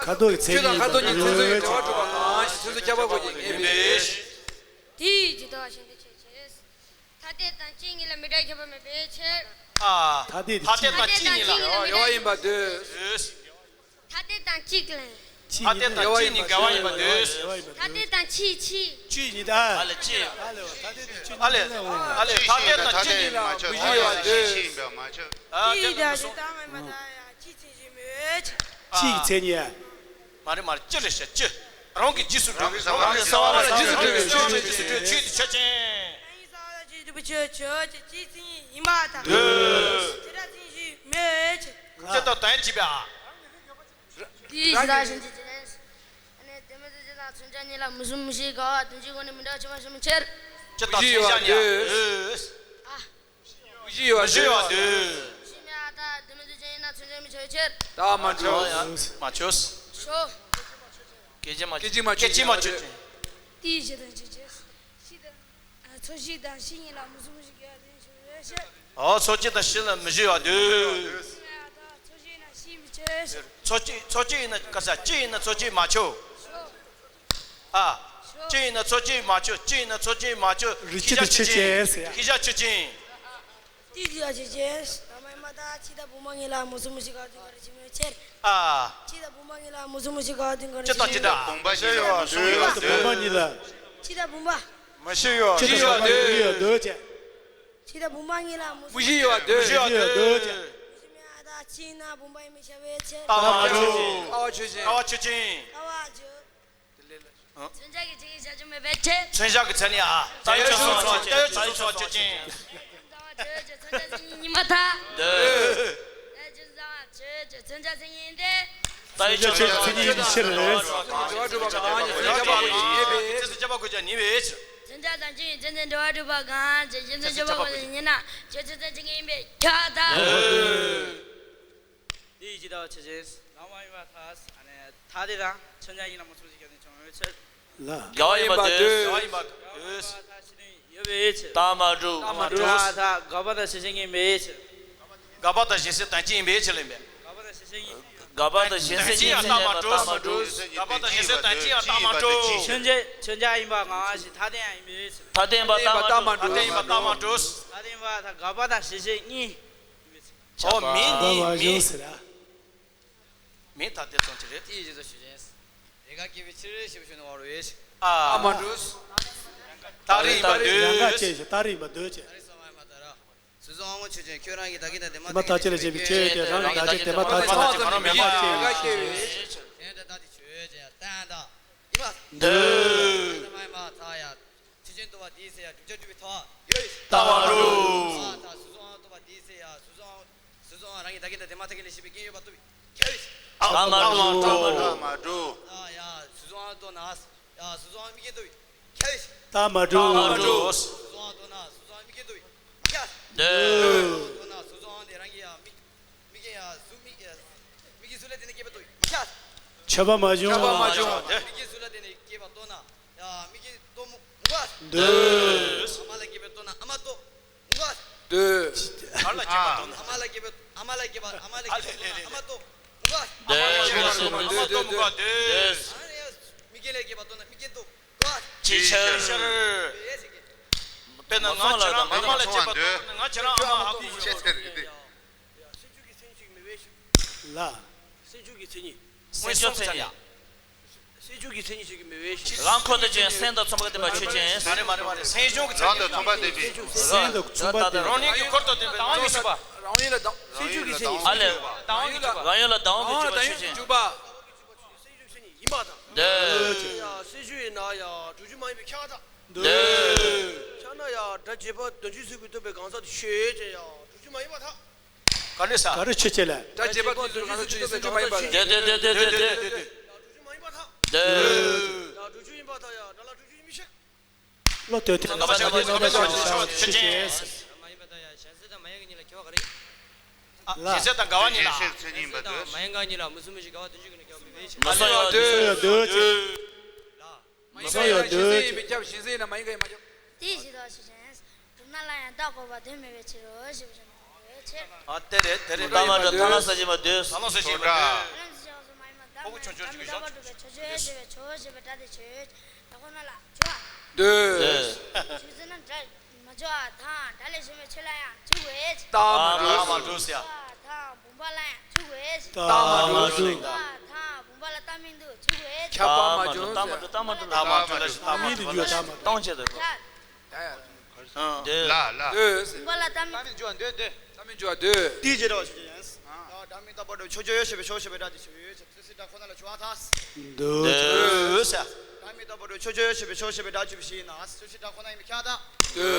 ཁ་དོག་གི་མཚན་ཉིད་ཁ་དོག་གཉིས་མཚན་མཚོན་གྱི་འབྲེལ་བ་གྲུབ་པ་གང་ཞིག་མཚན་མཚོན་ཁྱབ་པ་དགོས་ཀྱི་ངེས་པའི་ཕྱིར། དེའི་ཇི་ལྟ་བ་བཞིན་དུ་ཆོས་ཅན། ཐ་དད་དང་གཅིག་ཉིད་ལ་མི་འདྲ་ཁྱད་པར་མེད་པའི་ཕྱིར། ཨ། ཐ་དད་དེ་ཐ་དད་དང་གཅིག་ཉིད་ལ་འགལ་བ་ཡིན་པར་འདོད། ཐ་དད་དང་གཅིག་ལ། ཐ་དད་དང་གཅིག་ནི་འགལ་བ་ཡིན་པར་འདོད། ཐ་དད་དང་གཅིག་གཅིག་གཅིག་ཉིད་ད། ཨ་ལེ་གཅིག་ཨ་ལེ་ཐ་དད་དང་གཅིག་ཨ་ལེ་ཉིད་ད། ཨ་ལེ་ཐ་དད་དང་གཅིག་ཉིད་ལ་མུ་བཞི་ཡོད་པར་འདོད། ཨ་དེ་ལ་མུ་གསུམ། གཅིག་གི་མཚན་ཉིད། མ་རེད་མ་རེད་སྤྱི་རེད་ཤག་སྤྱི། རང་གི་རྗེས་སུ་འགྲོ་བའི་རང་གི་རྩ་བ་ལ་རྗེས་སུ་འགྲོ་བའི་ཆོས་ཅན། ཆོས་ཅན། ཆོས་ཅན། རང་གི་རྩ་བ་ལ་རྗེས་སུ་འགྲོ་བའི་ཆོས་ཅན། ཆོས་ཅན་ཡིན་པར་ཐལ། དེ་འདྲ་ཅན་ཞིག་མེད། ཅི་ལྟར་དོན་བྱེད་པ། དེའི་ཕྱིར་ད་གཞན་གྱི་རྗེས་ལན། ཨ་ནི་དེ་མི་དེ་ཅི་དང་མཚོན་བྱ་གཉིས་ལ་མུ་གསུམ་མུ་བཞིའི་འགལ་བ་དོན་གཅིག་གོ་ནས་མི་འདྲ་བ་ཆེན་པོ་ཞིག་མི་ཕྱིར། ཅི་དང་མཚོན་བྱ་གཉིས་ལ། ཨ། མུ་བཞི་ཡོད་པར་འདོད། མུ་བཞི་ཡོད་པར་འདོད། ཕྱི་མ་ད་དེ་མི་དེ་ཅི་ཡིན་ན་མཚོན་བྱ་མི་ཆགས་པའི་ཕྱིར། ད་མ་འགྲོ། མ་ཆོས། ཤོ། སྐད་ཅིག་མ་སྐད་ཅིག་མ་ཆོས་ཅན། དེའི་ཕྱིར་ད་ཆོས་ཅན། ཕྱི་དང་། ཚོགས་གཅིག་དང་གཅིག་ཉིད་ལ་མུ་གསུམ་མུ་བཞི་འགལ་བ་དོན་གཅིག་གོ་ནས་མི་འདྲ་བ་ཕྱིར། ཨོ་ཚོགས་གཅིག་དང་གཅིག་ལ་མུ་བཞི་ཡོད་པར་འདོད། མཚོ་སྐྱེས་མཚོ་སྐྱེས་ཡིན་ན་ག་ས་སྐྱེས་ཡིན་ན་མཚོ་སྐྱེས་མ་ཆོ། ཨ། སྐྱེས་ཡིན་ན་མཚོ་སྐྱེས་མ་ཆོ། སྐྱེས་ཡིན་ན་མཚོ་སྐྱེས་མ་ཆོ། རི་ཁྱི་དང་ཆུ་ཆེན་ཟེར་ཡ། ཤེས་བྱ་ཆུ་ཆེན། ཏི་ཏི་ཡ་ཆུ་ཆེན། ཨ་མ་ཡ་མ་ད་ཁྱི་དང་བུམ་པ་གཉིས་ལ་མུ་སུ་མུ་ཤི་ག་དུས་ག་རེ་ཆི་མོ་ཆེར། ཨ། ཁྱི་དང་བུམ་པ་གཉིས་ལ་མུ་སུ་མུ་ཤི་ག་དུས་ག་རེ་ཆི་དང་ཆི་དང་། བུམ་པ་གཉིས་ལ་མུ་སུ་མུ་ཤི་ག་དུས། བུམ་པ་གཉིས་ལ། ཁྱི་དང་བུམ་པ། མུ་ཤི་ཡོད། མུ་ཤི་ཡོད་འདོད་ཅེ། ཁྱི་དང་བུམ་པ་གཉིས་ལ་མུ་སུ་མུ་ཤི་ཡོད་འདོད། མུ་ཤི་ཡོད་འདོད་ཅེ། མུ་ཤི་མེད་ཨ་ད་ཁྱི་ན་བུམ་པ་ཡིན་མི་ཤ་བའི་ཆེར། ཀ་བ་ཆོས་ཅན། ཀ་བ་ཆོས་ཅན། ཀ་བ་ཆོས་ཅན། ཀ་བ་ཆོས། མཚོན་བྱ་གི་ཆོས་ཉིད་བྱ་ཆོས་མེད་པའི་ཕྱིར། མཚོན་བྱ་གི་མཚན་ཉིད་ཨ། རྟགས་ཡོད་ཕྱོགས་སུ་སོང་བ་རྟགས་ཡོད་ཕྱོགས་སུ་སོང་བ་ཆོས་ཅན། མཚོན་བྱ་གི་མཚན་ཉིད་ཉིད་མ་ཐག་འདོད། རྟགས་ཡོད་ཕྱོགས་སུ་སོང་བ་ཆོས་ཅན། མཚོན་བྱ་མཚན་ཉིད་ཡིན་ཏེ། རྟགས་ཡོད་ཕྱོགས་སུ་སོང་བ་མཚན་ཉིད་ཡིན་ཕྱིར། འགྲོ་བ་སྒྲུབ་པ་གང་ཞིག་མཚོན་བྱ་གི་ཆོས་ཉིད་ཉིད་པའི་ཕྱིར། མཚོན་བྱ་དང་ཆོས་ཉིད་ཉིད་ན་ཆོས་ཅན་མཚོན་བྱ་འགྲོ་བ་སྒྲུབ་པ་གང་ཞིག་མཚོན་བྱ་གི་ཆོས་ཉིད་ཡིན་པའི་ཕྱིར་ད། དེ་ཡི་ཇི་ལྟ་བ་ཆོས་ཅན། རང་དབང་ཡིན་པར་ཐལ། ཨ་ནི་ཐ་དད་དང་མཚོན་བྱ་གཉིས་ལ་མུ་སུ་མུ་ཤི་ག་དུས་བྱུང་བའི་ཕྱིར། ལ། རྒྱལ་བ་ཡིན་པར་འདོད། རྒྱལ་བ་ཡིན་པར་འདོད། ཡོད་པའི་ཕྱིར། རྟགས་མ་གྲུབ། རྟགས་མ་གྲུབ། ད་དགག་པ་དང་གཞན་སེལ་གཉིས་ཡིན་པའི་ཕྱིར། དགག་པ་དང་གཞན་སེལ་དོན་སྤྱི་ཡིན་པའི་ཕྱིར་ལ་ཡིན་པས། དགག་པ་དང་གཞན་སེལ་གཉིས། དགག་པ་དང་གཞན་སེལ་གཉིས་ཡིན་པའི་རྟགས་མ་གྲུབ། དགག་པ་དང་གཞན་སེལ་དོན་སྤྱི་ཡང་རྟགས་མ་གྲུབ། མཚོན་བྱ་མཚོན་བྱ་ཡིན་པ་གང་ཞིག་ཐ་དད་ཡང་ཡིན་པའི་ཕྱིར། ཐ་དད་ཡིན་པ་རྟགས་མ་གྲུབ། ཐ་དད་ཡིན་པ་རྟགས་མ་གྲུབ། ཐ་དད་ཡིན་པ་ད་དགག་པ་དང་གཞན་སེལ་གཉིས། ཨོ་མིང་ནི་མིང་། མིང་ཐ་དད་ཙམ་ཅིག་རེད། དེའི་རྗེས་སུ་ཞུ་ཅེས། རེས་འགའ་སྐྱེ་བའི་ཕྱིར་ཞེས་པ་ཞུ་ནི་བ་རུ་ཡོད། ཨ། མ་འགྲོ། རྟགས་རིགས་ཡིན་པར་འདོད། རང་དགག་བྱས་ཤིང་རྟགས་རིགས་ཡིན་པར་འདོད་ཅེས། སུ་སོང་ཨ་མ་ཆོས་ཅན། ཁྱོད་རང་གི་བདག་རྐྱེན་དང་དེ་མ་དེ་མ་ཐག་ཆོད་ལ་བྱེད་པའི་ཆོས་ཏེ་རང་གི་བདག་རྐྱེན་དེ་མ་ཐག་ཆོད་ལ་བྱེད་པའི་ཆོས་ཅན། དེ་ལྟ་སྟེ་ཆོས་ཅན་ཡང་བསྟན་དང་། ཡིན་པ། འདོད། ཡིན་པ་ཐག་ཡང་། ཆོས་ཅན་རྟོགས་པ་དེའི་ཚེ་ཡང་བསྒྲུབ་བྱ་སྒྲུབ་པའི་ཐབས་ཡོད། རྟགས་མ་གྲུབ། ཨ་ད་སུ་སོང་ཨ་རྟོགས་པ་དེའི་ཚེ་ཡང་སུ་སོང་ཨ་སུ་སོང་ཨ་རང་གི་བདག་རྐྱེན་དང་དེ་མ་ཐག་རྐྱེན་ལས་གཞན་པའི་རྐྱེན་ཡོད་པ་རྟོགས་པའི་ཁྱབ་ཡོད། རྟགས་མ་གྲུབ། རྟགས་མ་གྲུབ། ཨ་ཡ་སུ་སོང་ཨ་རྟོགས་ན་ཡ་སུ་སོང་ཨ་དམིགས་རྐྱེན་རྟོགས་པའི་ཁྱབ་ཡོད། རྟགས་མ་གྲུབ། རྟགས་མ་གྲུབ། སུ་སོང་ཨ་རྟོགས་ན་སུ་སོང་ཨ་དམིགས་རྐྱེན་རྟོགས་པའི་ཁྱབ། འདོད། སུ་སོང་ཨ་རྟོགས་ན་སུ་སོང་ཨ་དེ་རང་གི་ཡ་དམིགས། མིག་གི་ཡ་གཟུགས་མིག་ཡ། མིག་གི་གཟུགས་ལ་བརྟེན་ནས་སྐྱེས་པ་རྟོགས་པའི་ཁྱབ། ཁྱབ་པ་མ་བྱུང་། ཁྱབ་པ་མ་བྱུང་། མིག་གི་གཟུགས་ལ་བརྟེན་ནས་སྐྱེས་པ་རྟོགས་ན། ཡ་མིག་གི་རྟོགས་མུ་ག་འདོད། ཨ་མ་ལ་སྐྱེས་པ་རྟོགས་ན་ཨ་མ་རྟོགས་མུ་ག་འདོད། གར་ལ་སྐྱེས་པ་རྟོགས་ན། ཨ་མ་ལ་སྐྱེས་པ་ཨ་མ་ལ་སྐྱེས་པ་ཨ་མ་ལ་སྐྱེས་པ་རྟོགས་ན་ཨ་མ་རྟོགས་མུ་ག་ཨ་མ་ལ་སྐྱེས་པ་རྟོགས་ན་ཨ་མ་རྟོགས་མུ་ག་འདོད། ཨ་ནི་ཡ་མིག་གི་ལ་སྐྱེས་པ་རྟོགས་ན་མིག་གི་རྟོགས་མུ་ག་ཅི་ཕྱིར། ཅི་ཕྱིར། དཔེར་ན་ང་ཁྱེད་རང་ཨ་མ་ལ་སྐྱེས་པ་རྟོགས་ན་ང་ཁྱེད་རང་ཨ་མ་ཧ་གོ་ཡོད། ལ། སེལ་འཇུག་གི་མཚན་ཉིད་ཞིག་མེད་པའི་ཕྱིར། སེལ་འཇུག་གི་མཚན་ཉིད། སེལ་འཇུག་མཚན་ཉིད། སེལ་འཇུག་གི་མཚན་ཉིད་ཞིག་མེད་པའི་ཕྱིར། རང་འཁོར་དུ་བྱོན་སེམས་དང་མཚུངས་པར་ལྡན་པ་ཆོས་ཅན། མ་རེད་མ་རེད་མ་རེད། སེལ་འཇུག་གི་མཚན་ཉིད། རང་དང་མཚུངས་པར་ལྡན་པའི། སེམས་དང་མཚུངས་པར་ལྡན་པ། རང་ཉིད་ཀྱི་འཁོར་དུ་ལྡན་པའི་ལྟ་བ་མི་འཇུག་པ། རང་ཉིད་ལ་བདག་རང་ཉིད་ལ་བདག་ཨ་ལས། ལྟ་བ་མི་འཇུག་པ། རང་ཡུལ་ལ་བདག་འཇུག་པ་ཆོས་ཅན། སེལ་འཇུག་མཚན་ཉིད་ཡིན་པ་དང་། འདོད། ཡ་སེལ་འཇུག་ཡིན་ན་ཡ་སྒྲུབ་བྱེད་མ་ཡིན་པའི་ཁྱབ་པ་དང་། འདོད། ཁྱབ་ན་ཡ་སྒྲ་བྱས་པ་དོན་སྤྱིའི་ཚུལ་གྱིས་སྟོན་པའི་གང་ཟག་དེ་ཆོས་ཅན་ཡ་སྒྲུབ་བྱེད་མ་ཡིན་པར་ཐལ། ག་རེ་ཟ། ག་རེ་ཆོས་ཅན་ལ། སྒྲ་བྱས་པ་དོན་སྤྱིའི་ཚུལ་གྱིས་སྟོན་པའི་གང་ཟག་ཆོས་ཅན། འདོད་འདོད་འདོད་འདོད་འདོད། ཡ་སྒྲུབ་བྱེད་མ་ཡིན་པར་ཐལ། འདོད། ཡ་སྒྲུབ་བྱེད་ཡིན་པར་ཐལ་ཡ་སྒྲ་ལ་སྒྲུབ་བྱེད་ཡིན་མི་ཤེས། བློ་ལྟོས་ཏེ། ལ། གཞན་སེལ་དང་འགལ་བ་གཉིས་ལ་ཁྱད་པར་ག་རེ་ཡོད། ཨ། གཞན་སེལ་དང་འགལ་བ་གཉིས་ལ། གཞན་སེལ་མཚན་ཉིད་ཡིན་པར་འདོད། མ་ཡིན་དགག་གཉིས་ལ་མུ་སུ་མུ་ཞིག་འགལ་བ་དོན་སྤྱི་ཀུན་ནས་ཁྱབ་པ་མེད་པའི་ཕྱིར། མུ་སུ་ཡང་འདོད། མུ་སུ་ཡང་འདོད་ཅེས། མ་ཡིན་དགག་གཞན་སེལ་ཡིན་པས་ཁྱབ། གཞན་སེལ་ཡིན་ན་མ་ཡིན་དགག་ཡིན་མ་ཁྱབ། དེའི་ཕྱིར་དོ་ཞེས་བྱ། གྲུབ་ན་སླར་ཡང་བདག་འགོག་པ་དོན་མེད་པའི་ཕྱིར་རོ་ཞེས་པ་ཞིག་འདོད་ཕྱིར། ཨ་དེ་རེད་དེ་རེད། རྟགས་མ་གྲུབ་ཐ་ན་ས་བཞིན་པ་འདོད། ཐ་ན་ས་བཞིན་པ་འདོད། ཐ་ན་ས་བཞིན་པ་མ་ཡིན་པ་བདག་མེད་པའི་ཕྱིར་རོ་ཞེས་པའི་སྒྲ་དེ་ཆོས་ཅན། སྒྲ་ཁོ་ན་ལ་འཇུག་པ། འདོད། འདོད། འཇུག་ཟེར་ན་སྒྲ་མ་འཇུག་པ་དང་སྒྲ་ལས་གཞན་པའི་ཆོས་ལ་ཡང་འཇུག་པས། རྟགས་མ་གྲུབ། རྟགས་མ་གྲུབ་ཟེར། དང་བུམ་པ་ལ་ཡང་འཇུག་པས། རྟགས་མ་གྲུབ། དང་བུམ་པ་ལ་རྟགས་མིན་དུ་འཇུག་པས། ཁྱབ་པ་མ་བྱུང་ཟེར། རྟགས་མ་གྲུབ། རྟགས་མ་གྲུབ་ལ་རྟགས་མིན་དུ་འཇུག་པ། རྟགས་མ་གྲུབ་ལ་ཞེས་རྟགས་མ་གྲུབ་སྟོང་ཆེ་དུ། འདོད། ལ་ལ། འདོད། བུམ་པ་ལ་རྟགས་མིན། རྟགས་མིན་འཇུག་པ་འདོད་འདོད། རྟགས་མིན་འཇུག་པ་འདོད། དེའི་རྗེས་འགྲོ་བ་ཞིག་ཡིན། སྒྲ་མི་རྟག་པར་སྒྲུབ་ཕྱོགས་ཆོས་ཡོད་ཞེས་པའི་ཕྱོགས་ཞེས་པའི་སྒྲ་དེ་ཆོས་ཡོད་ཞེས་ཚོད་ཚོད་སྒྲ་ཁོ་ན་ལ་འཇུག་པར་ཐལ། འདོད། སྒྲ་མི་རྟག་པར་སྒྲུབ་ཕྱོགས་ཆོས་ཡོད་ཞེས་པའི་ཕྱོགས་ཞེས་པའི་སྒྲ་ཆོས་པའི་ཕྱིར་ཡིན་ན་ཚོད་ཚོད་སྒྲ་ཁོ་ན་ཡིན་པས་ཁྱབ་པར་ཐལ། འདོད།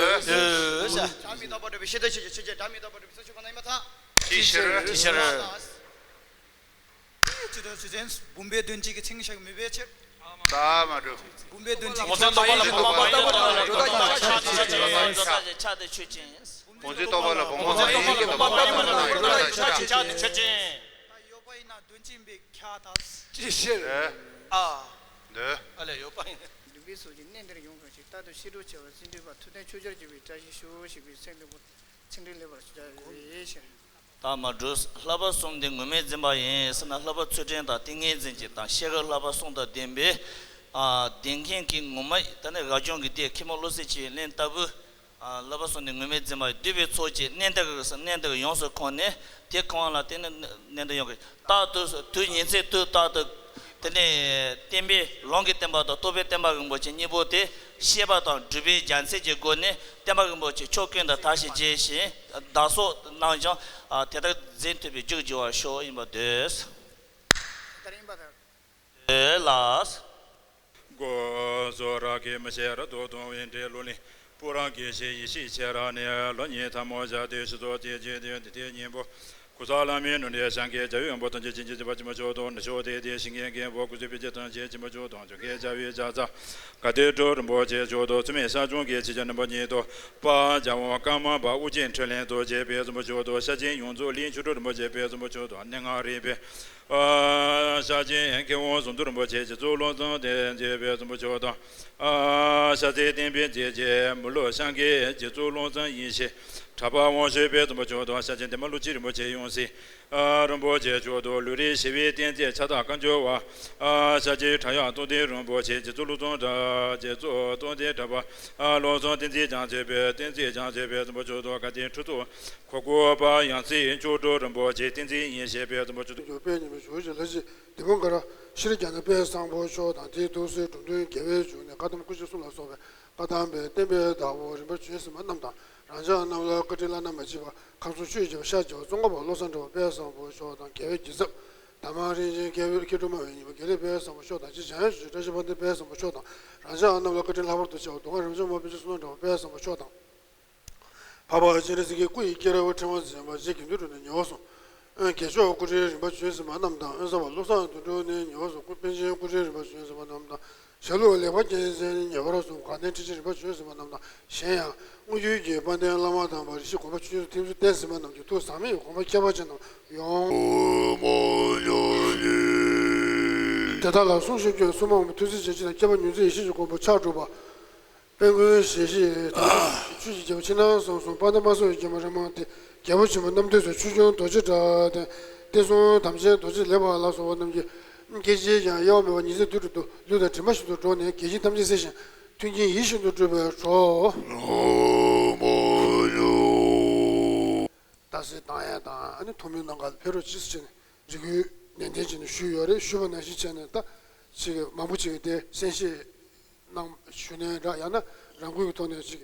སྒྲ་མི་རྟག་པར་སྒྲུབ་པའི་ཕྱིར་དོ་ཞེས་བྱ་ཆོས་ཅན། སྒྲ་མི་རྟག་པར་སྒྲུབ་པའི་ཚོད་ཆོས་ཁོ་ན་ཡིན་པར་ཐལ། ཅིའི་ཕྱིར། ཅིའི་ཕྱིར། ཇི་ལྟར་ཆོས་ཅན། བུམ་པའི་དོན་སྤྱི་གི་མཚན་ཉིད་བཞག་གི་མེད་པའི་ཕྱིར། རྟགས་མ་གྲུབ། བུམ་པའི་དོན་སྤྱི་གི་མཚན་ཉིད་མ་ཡིན་པའི་ཕྱིར། ཆ་དེ་ཆོས་ཅན། བུམ་འཇུག་རྟོག་པ་ལ་བུམ་པ་མ་ཡིན་གྱི་རྟོག་པ་མ་ཡིན་པ་ཆ་དེ་ཆོས་ཅན། ད་ཡོད་པ་ཡིན་ན་དོན་སྤྱི་ཡིན་པས་ཁྱབ་པར་ཐལ། ཅིའི་ཕྱིར། ཨ། འདོད། ཨ་ལས་ཡོད་པ་ཡིན། འདུན་པའི་ཚོགས་ཀྱིས་གནས་འདིར་ཡོངས་གང་ཞིག་རྟག་ཏུ་ཤེས་རབ་འཆལ་བ་ཚིག་འདོད་པ་ཐུབ་བསྟན་ཆོས་རྒྱལ་གྱུར་པའི་བཀྲ་ཤིས་ཤོག་ཞེས་པའི་སེམས་བདེ་པོ་ཚིག་འགྲེལ་ལེགས་པར་བྱ་བའི་ཕྱིར། ད་མ་འགྲོ། བསླབ་པ་གསུམ་འདི་ངོ་མས་འཛིན་པ་ཡིན་ཟེར་ན། བསླབ་པ་ཚུལ་ཁྲིམས་དང་ཏིང་ངེ་འཛིན་གྱི་དང་ཤེས་རབ་བསླབ་པ་གསུམ་དང་ལྡན་པའི། ཨ། ལྡན་མཁན་གྱི་ངོ་མ་ད་ནི་རབ་བྱུང་གི་སྡེ་མཁན་པོ་བློ་གསལ་ཆོས་དབྱིངས་ལྟ་བུ། ཨ། བསླབ་པ་གསུམ་འདི་ངོ་མས་འཛིན་པ་ཡིན། འདུས་པའི་ཚོགས་ཀྱིས་གནས་འདི་ག་གནས་འདི་ག་ཡོངས་སུ་གང་ནས། དེ་གང་ལ་བརྟེན་ནས་གནས་འདི་ཡོངས་ཀྱི། རྟག་ཏུ་དུས་ཉིན་མཚན་དུས་རྟག་ཏུ། དེ་ནས་བསྟན་པའི་ལུང་གི་བསྟན་པ་དང་རྟོགས་པའི་བསྟན་པ་རིན་པོ་ཆེ་གཉིས་པོ་དེ་བཤད་པ་དང་སྒྲུབ་པའི་རྒྱལ་མཚན་གྱི་སྒོ་ནས་བསྟན་པ་རིན་པོ་ཆེ་ཕྱོགས་ཀུན་ཏུ་དར་ཞིང་རྒྱས་ཤིང་བདག་སོགས་རྣམས་ཀྱང་དེ་ལྟར་འཛིན་ཐུབ་པའི་རྒྱུར་འགྱུར་བར་ཤོག་ཡིན་པར་འདོད། ལགས། སོ་ར་གི་མི་ཤེས་ར་དོ་དོང་བའི་འདྲེ་ལོ་ལིང་། སྤུ་ར་གི་ཤེས་ཡེ་ཤེས་ཆེ་ར་ནས་ལོ་གཉིས་ཐ་མོ་བྱ་དེ་ཤི་ཚོ་དེ་རྗེས་དེ་དེ་དེ་གཉིས་པོ། ཀུ་ས་ལ་མི་ནུ་འདྲེ་ཤང་གི་བྱ་ཡུལ་ཡོན་པོ་ཐམས་ཅད་ཅན་གྱི་བྱེད་པ་ཅི་མ་ཆོག་དོ་ནི་ཤོ་དེ་དེ་ཤིང་གི་རྒན་པོ་ཀུ་ཚུ་པི་ཅི་ཐམས་ཅད་ཅི་མ་ཆོག་དོ་ཅོ་གི་བྱ་བའི་བྱ་ཚ། ག་དེ་གྲོ་རིན་པོ་ཆེ་ཆོག་དོ་ཚུ་མེ་ཤ་ཅུང་གི་ཆི་ཅ་ནམ་པ་ཉིད་དོ། པ་བྱ་བོ་ཀ་མ་པ་ཨུ་ཅན་འཕྲིན་ལས་དོ་བྱེད་པའི་ཚོམ་པ་ཆོག་དོ་ཤ་ཅན་ཡོངས་རྫོགས་ལིང་ཆུ་གྲོ་རིན་པོ་ཆེ་པའི་ཚོམ་པ་ཆོག་དོ་ནི་ང་རེ་པའི། ཨ། ཤ་ཅན་མཁས་དབང་ཟུང་དུ་རིན་པོ་ཆེ་རྗེ་བཙུན་བློ་བཟང་དེ་མཛད་པའི་ཚོམ་པ་ཆོག་དང་། ཨ། ཤ་ཚའི་བསྟན་པའི་མཛེས་བྱེད་མི་ལུ་ཤང་གི་རྗེ་བཙུན་བློ་བཟང་ཡེ་ཤེས་གྲགས་པ་དབང་ཞུས་པའི་ཚོམ་པ་ཆོག་དང་། ཤ་ཅན་དེ་མ་ལུ་ཅི་རིན་པོ་ཆེ་ཡོངས་སི། ཨ། རིན་པོ་ཆེ་ཆོག་དང་ལུས་རིགས་ཞི་བའི་བསྟན་རྩིས་ཕྱག་རྟགས་བཀའ་འགྱུར་བ། ཨ། ཤ་ཅན་བྲག་གཡབ་རྟོགས་ལྡན་རིན་པོ་ཆེ་རྗེ་བཙུན་བློ་བཟང་གྲགས་རྗེ་བཙུན་རྟོགས་ལྡན་གྲགས་པ། ཨ། བློ་བཟང་བསྟན་འཛིན་རྒྱ་མཚོ་པའི་བསྟན་འཛིན་རྒྱ་མཚོ་པའི་ཚོམ་པ་ཆོག་དང་། ག་དེ་ཁྲི་ཐོག་གོ་གོ་པ་ཡང་སྲིད་མཆོག་སྤྲུལ་རིན་པོ་ཆེ་བསྟན་འཛིན་ཡེ་ཤེས་པའི་ཚོམ་པ་ཆོག་དང་། དཔལ་ཉི་མའི་ཞུ་ཞིང་ལྷ་གཅིག་དེ་ཕོ་འགའ་ར་ཤེས་རིག་རྒྱ་ནག་དཔལ་བཟང་པོ་མཆོག་དང་། དེའི་ཐུགས་སྲས་འགྲོ་དོན་རྒྱལ་བའི་འབྱུང་གནས་བཀའ་གདམས་སྐུ་ཕྱྭ་གསུམ་ལ་སོགས་པའི་བཀའ་གདམས་པའི་བསྟན་པའི་བདག་པོ་རིམ་པར་བྱོན་ཟིན་པ་རྣམས་དང་། རང་ཅག་རྣམས་ལ་བཀའ་དྲིན་བླ་ན་མ་མཆིས་པ་ཁམས་གསུམ་ཆོས་རྒྱལ་པོ་ཤར་རྒྱལ་པོ་ཙོང་ཁ་པ་བློ་བཟང་གྲགས་པ་དཔལ་བཟང་པོ་མཆོག་དང་། རྒྱལ་བའི་རྒྱལ་ཚབ་དར་མ་རིན་ཆེན། རྒྱལ་བའི་མཁས་གྲུབ་སྨྲ་བའི་ཉི་མ་དགེ་ལེགས་དཔལ་བཟང་པོ་མཆོག་དང་། རྗེ་འཇམ་དབྱངས་ཆོས་རྗེ་བཀྲ་ཤིས་དཔལ་ལྡན་དཔལ་བཟང་པོ་མཆོག་དང་། རང་ཅག་རྣམས་ལ་བཀའ་དྲིན་ལྷག་པར་དུ་ཆེ་བ་མདོ་སྔགས་རབ་འབྱམས་མར་པཎ་ཆེན་བསོད་ནམས་གྲགས་པ་དཔལ་བཟང་པོ་མཆོག་དང་། འཕགས་པ་སྤྱན་རས་གཟིགས་ཀྱི་སྐུ་ཡི་སྐྱེ་རབས་ཕྲེང་བ་འཛིན་པ་རྗེ་དགེ་འདུན་གྲུབ་ནས་ཉེ་བར་བཟུང་། དགེ་མཆོག་སྐུ་ཕྲེང་རིམ་པར་བྱོན་ཟིན་པ་རྣམས་དང་། དབོན་ས་པ་བློ་བཟང་དོན་གྲུབ་ནས་ཉེ་བར་བཟུང་། སྐུ་པཎ་ཆེན་སྐུ་ཕྲེང་རིམ་པར་བྱོན་ཟིན་པ་རྣམས་དང་། ཞྭ་ལུ་ལེགས་པ་རྒྱལ་མཚན་ནས་ཉེ་བར་བཟུང་། དགའ་ལྡན་ཁྲི་ཆེན་རིམ་པར་བྱོན་ཟིན་པ་རྣམས་དང་། གཞན་ཡང་། དངོས་བརྒྱུད་ཀྱི་དཔལ་ལྡན་བླ་མ་དམ་པ་རེ་ཞིག་དགོངས་པ་ཆོས་ཚུལ་ཐེར་ཟུག་བསྟན་ཟིན་པ་རྣམས་ཀྱི་ཐུགས་ཟག་མེད་ཀྱི་དགོངས་པ་ཁྱད་པར་ཅན་རྣམས་ཡོངས། དེ་དག་ལ་གསུང་ཞིང་སྐྱོན་གསུང་མ་འོངས་པའི་ཐུགས་བརྩེ་ཆེན་ཆེ་དང་། ཁྱད་པར་མྱུར་མཛད་ཡེ་ཤེས་ཀྱི་མགོན་པོ་ཕྱག་དྲུག་པ། དཔལ་མགོན་ཞལ་བཞི་དམ་ཆོས་ཀྱི་རྒྱལ་པོ་ཕྱི་ནང་གསང་གསུམ་དཔལ་ལྡན་དམག་ཟོར་གྱི་རྒྱལ་མོ་རེ་མ་ཏི། རྒྱལ་པོ་ཆེན་པོ་རྣམ་ཐོས་སྲས་ཆོས་སྐྱོང་རྡོ་རྗེ་གྲགས་ལྡན། བསྟན་སྲུང་དམ་ཅན་རྡོ་རྗེ་ལེགས་པ་ལ་སོགས་པ་རྣམས་ཀྱིས། སྐད་ཅིག་ཀྱང་གཡོ་བ་མེད་པར་ཉིན་མཚན་དུས་དྲུག་ཏུ་ལུས་དང་གྲིབ་མ་བཞིན་དུ་འགྲོགས་ནས་འགལ་རྐྱེན་ཐམས་ཅད་སེལ་ཞིང་མཐུན་རྐྱེན་ཡིད་བཞིན་དུ་སྒྲུབ་པར་ཤོག་རྟགས་གསལ་བཏང་ཡ་དང་། ཨ་ནི་ཐུགས་སྨོན་གནང་ག་ལ་ཕེབས་རོགས་གྱིས་ཟེར་བྱས་ནས་རེ་སྐུལ་ནན་ཏན་བྱས་ནས་ཞུས་ཡོད་རེད། ཞུས་པ་ནང་བཞིན་བྱས་ནས་ད་ཅིག་མང་པོ་ཅིག་གིས་དེ་གསན་བཞེས་གནང་ཞུ་ནའི་འདྲ། ཡང་ན་རང་འགུལ་གྱི་ཐོག་ནས་ཅིག་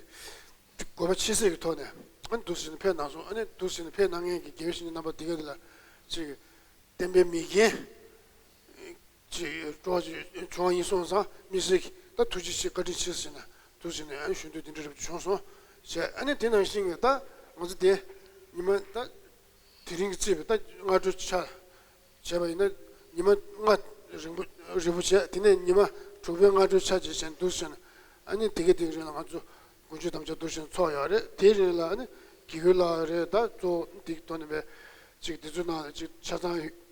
དགོས་པ་ཆེ་སའི་གི་ཐོག་ནས་ཨ་ནི་འདུག་སེ་བྱས་ནས་ཕེབས་གནང་སོང་། ཨ་ནི་འདུག་སེ་བྱས་ནས་ཕེབས་གནང་མཁན་གྱི་དགེ་བའི་བཤེས་གཉེན་རྣམ་པ་འདི་ག་ལ་ཅིག་བསྟན་པའི་མིག་རྒྱན་ཅིག་སྤྲོ་བ་ཅིག་བྱུང་བ་ཡིན་སོང་ཙང་། དམིགས་བསལ་གྱི་ད་ཐུགས་རྗེ་ཆེ་བཀའ་དྲིན་ཆེ་ཟེར་ནས་འདུག་སེ་བྱས་ནས་ཨ་ནི་ཞུ་འདོད་འདི་འདྲ་རེ་བྱུང་སོང་བྱས། ཨ་ནི་དེ་ནང་བཞིན་གྱི་ད་ང་ཚོ་དེ་ཉི་མ་ད་དེ་རིང་གི་རྩིས་པའི་ད་སྔ་དྲོ་ཆ་བྱས་པ་ཡིན་ན་ཉི་མ་ལྔ་རིང་པོ་རིང་པོ་བྱས། དེ་ནས་ཉི་མ་དྲུག་པའི་སྔ་དྲོའི་ཆ་བྱས་བྱས་འདུག་སེ་བྱས་ནས་ཨ་ནི་དེ་ག་དེ་ག་རིང་ལ་ང་ཚོ་དགུན་ཆོས་དམ་བཅའ་འདུག་སེ་བྱས་ནས་ཚོགས་ཡོད་རེད། དེའི་རིང་ལ་ཨ་ནི་དགེ་བཤེས་ལགས་རེད། ད་གཙོ་བོ་འདི་གི་ཐོག་ནས་པའི་ཅིག་འདི་ཚོའི་ནང་ལ་ཅིག་ཆ་ཚང་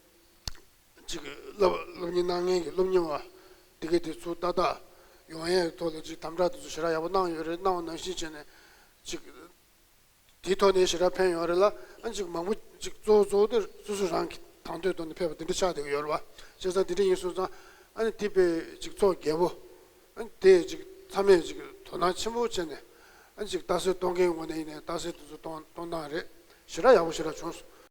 ཅིག་སློབ་སློབ་གཉེར་གནང་མཁན་གྱི་སློབ་གཉེར་བ་དེ་ག་དེ་ཚོ་ཏག་ཏག་ཡོང་ཡས་ཐོག་ལ་ཅིག་དམ་དྲག་དེ་ཚོ་ཞེ་དྲག་ཡག་པོ་གནང་ཡོད་རེད། གནང་བ་ནང་བཞིན་བྱས་ནས་ཅིག་དེའི་ཐོག་ནས་ཞེ་དྲག་ཕན་ཡོད་རེད་ལ། ཨ་ཅིག་མང་པོ་ཅིག་གཙོ་བོ་གཙོ་བོ་དེ་སོ་སོ་རང་གི་དང་དོད་ཐོག་ནས་ཕེབས་པ་དེ་འདྲ་ཆགས་བསྡད་ཀྱི་ཡོད་རེད་བ། བྱས་ཙང་དེ་འདྲ་ཡིན་སོང་ཙང་ཨ་ནི་དེ་དཔེ་ཅིག་ཚོགས་རྒྱས་པོ། ཨ་ནི་དེ་ཅིག་ཚང་མས་ཅིག་དོ་སྣང་ཆེན་པོ་བྱས་ནས་ཨ་ཅིག་རྟགས་གསལ་གཏོང་མཁན་ངོས་ནས་ཡིན་ནའི་རྟགས་གསལ་དེ་ཚོ་གཏོང་གཏོང་སྟངས་རེད། ཞེ་དྲག་ཡག་པོ་ཞེ་དྲག་བྱུང་སོང་